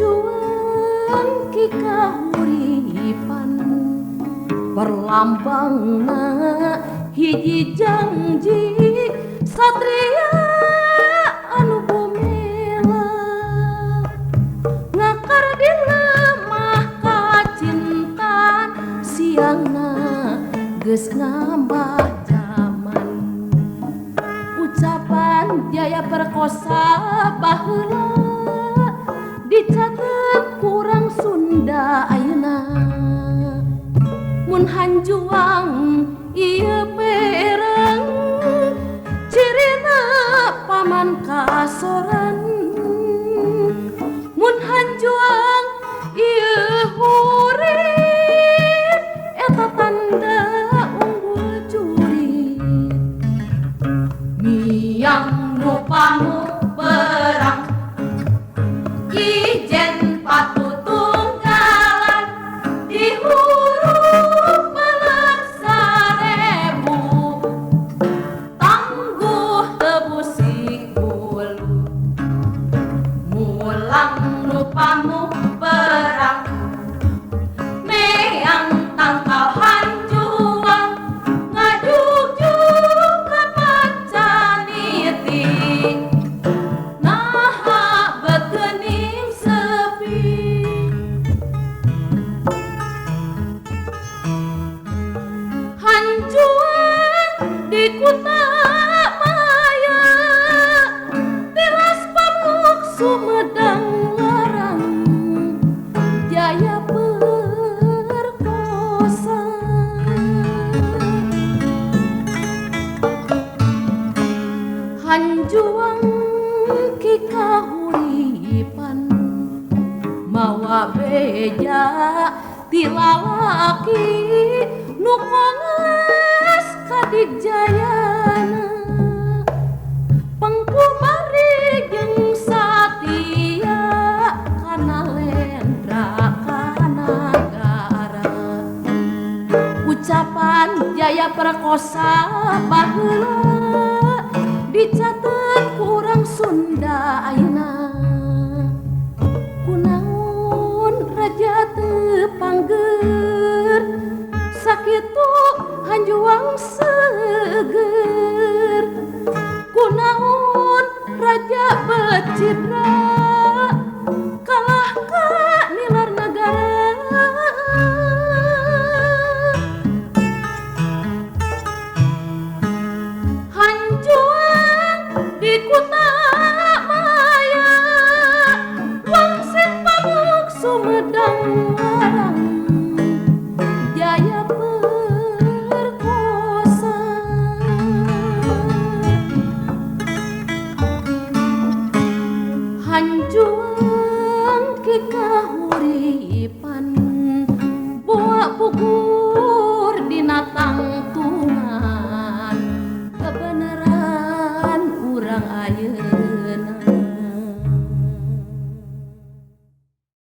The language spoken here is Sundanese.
Hanjuang ki kahuripan perlambangna hiji janji satria anu bumela ngakar di lemah kacintaan siangna geus ngambah jaman ucapan jaya perkosa baheula dicatet kurang Sunda ayeuna mun hanjuang ieu perang cirina paman kasoran mun hanjuang ieu hurit eta tanda unggul jurit miang nu pamuk perang ijen patutunggalan di huruf balak sarebu tangguh tebusi bulu mulang nu pamuk perang meang tangkal hanjuang ngajugjug ka pacaniti naha beukening sepi hanjuang di kuta maya tilas pamuk Sumedang Larang jaya perkosa hanjuang ki kahuripan mawa beja ti lalaki nu konges ka dijayana pengku bari jeung satia kana lendra kana gara ucapan jaya perkosa baheula dicatet kurang Sunda ayeuna kunaon raja teu panggeur sakitu hanjuang seger kunaon raja becidra kalah ka nilar nagara hanjuang di kuta maya wangsit pamuk Sumedang Larang jaya perkosa hanjuang ki kahuripan boa pugu.